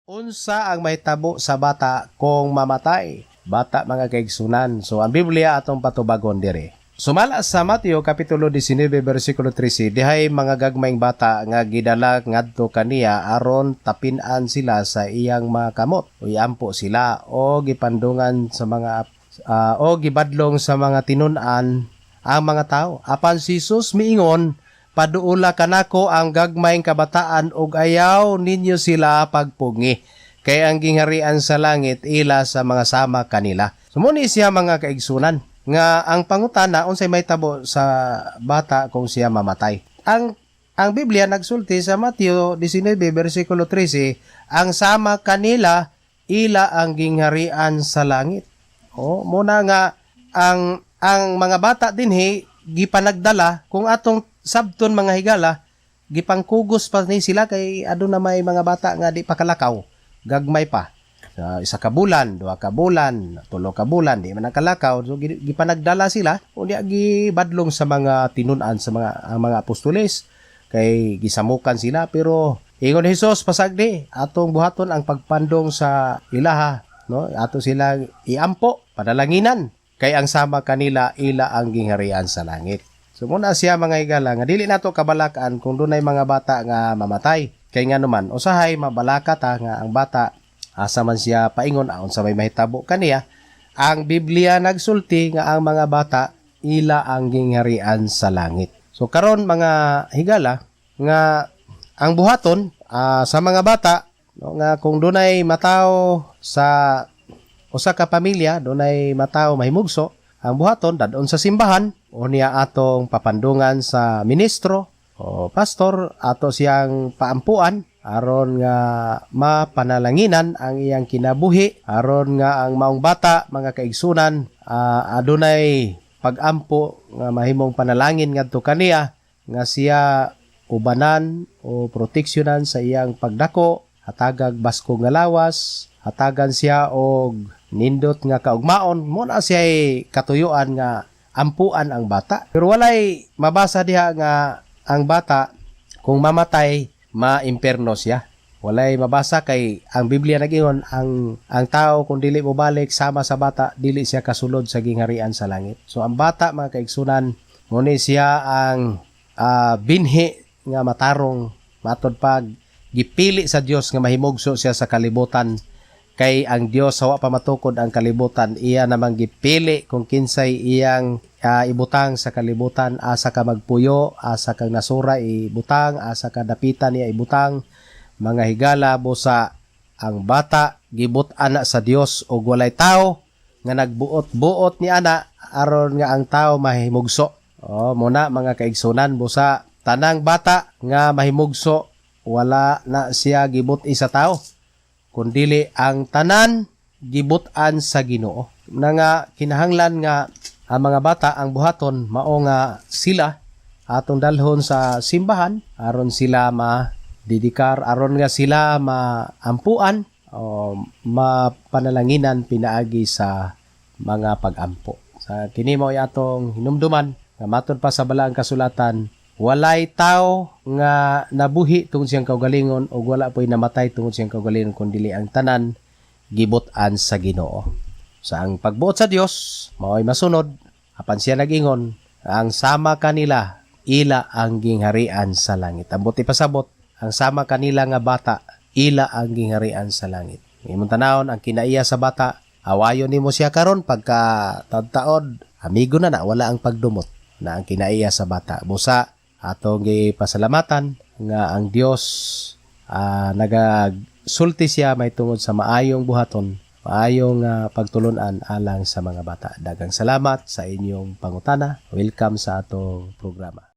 Unsa ang mahitabo sa bata kung mamatay? Bata, mga kaigsunan. So ang Biblia atong patubagon dire. Sumala sa Mateo kapitulo 19 bersikulo 13, dihay mga gagmayng bata nga gidala ngadto kaniya aron tapin-an sila sa iyang mga kamot o iampo sila o gipandungan sa mga o gibadlong sa mga tinun-an ang mga tao. Apan si Jesus miingon, "Paduula kanako ang gagmayng kabataan ug ayaw ninyo sila pagpugngi kay ang gingharian sa langit ila sa mga sama kanila." So mao ni siya, mga kaigsunan, nga ang pangutana, unsay mahitabo sa bata kung siya mamatay? Ang Biblia nagsulti sa Mateo 19 bersikulo 13, ang sama kanila ila ang gingharian sa langit. O mao na nga ang mga bata dinhi gipanagdala, kung atong sabton, mga higala, gipangkugos pa ni sila kay aduna may mga bata nga di pa kalakaw, gagmay pa. Sa 1 ka bulan, 2 ka bulan, 3 ka bulan, di man nakalakaw. So gipanagdala sila unya gibadlong sa mga tinun-an, sa mga ang mga apostoles kay gisamukan sila, pero ingon ni Jesus, "Pasagdi, atong buhaton ang pagpandong sa ilaha, no? Ato sila iampo, panalanginan kay ang sama kanila ila ang gingharian sa langit." So mao na siya, mga higala, nga dili nato kabalakan kung dunay mga bata nga mamatay. Kay nga naman usahay mabalaka ta nga ang bata asa man siya paingon, unsa may mahitabo kaniya. Ang Biblia nagsulti nga ang mga bata ila ang gingharian sa langit. So karon, mga higala, nga ang buhaton sa mga bata, no, nga kung dunay matawo sa usa ka pamilya, dunay matawo mahimugso, ang buhaton, dadon sa simbahan unya atong papandungan sa ministro o pastor, ato siyang paampuan aron nga mapanalanginan ang iyang kinabuhi, aron nga ang maong bata, mga kaigsunan, adunay pagampo nga mahimong panalangin ngadto kaniya nga siya ubanan o proteksyonan sa iyang pagdako, hatagag baskog nga lawas, hatagan siya og nindot nga kaugmaon. Mao na siya katuyuan nga ampuan ang bata. Pero walay mabasa diha nga ang bata kung mamatay ma-imperno siya. Walay mabasa kay ang Biblia nagingon ang tao kung dili mobalik sama sa bata, dili siya kasulod sa gingharian sa langit. So ang bata, mga kaigsunan, mao ni siya ang binhi nga matarong matod pag gipili sa Dios nga mahimugso siya sa kalibutan, kay ang Dios sa wa pa matukod ang kalibutan, iya namang gipili kung kinsay iyang ibutang sa kalibutan, asa ka magpuyo, asa kang nasura ibutang, asa ka dapitan niya ibutang. Mga higala, busa ang bata gibut ana sa Dios ug walay tao nga nagbuot-buot ni ana aron nga ang tao mahimugso. Oh, mao na, mga kaigsunan, busa tanang bata nga mahimugso wala na siya gibut-i sa tao kundili ang tanan gibut-an sa Ginoo. Na nga kinahanglan nga ang mga bata, ang buhaton mao nga sila atong dalhon sa simbahan aron sila ma dedikar, aron nga sila maampuan o mapanalanginan pinaagi sa mga pagampo. Sa kini mao atong hinumduman nga matod pa sa Balaang Kasulatan, walay tao nga nabuhi tungod siyang kaugalingon ug wala po'y namatay tungod siyang kaugalingon kundi ang tanan gibut-an sa Ginoo. Sa ang pagbuot sa Dios mao'y masunod, apan siya nagingon ang sama kanila ila ang gingharian sa langit. Ambot ipasabot, ang sama kanila nga bata ila ang gingharian sa langit. Imong tanawon ang kinaiya sa bata, awayon nimo siya karon, pagka taod-taod amigo na na, wala ang pagdumot na ang kinaiya sa bata. Busa atong gipasalamatan nga ang Dios nagasulti siya may tungod sa maayong buhaton, maayong pagtulunan alang sa mga bata. Daghang salamat sa inyong pangutana. Welcome sa atong programa.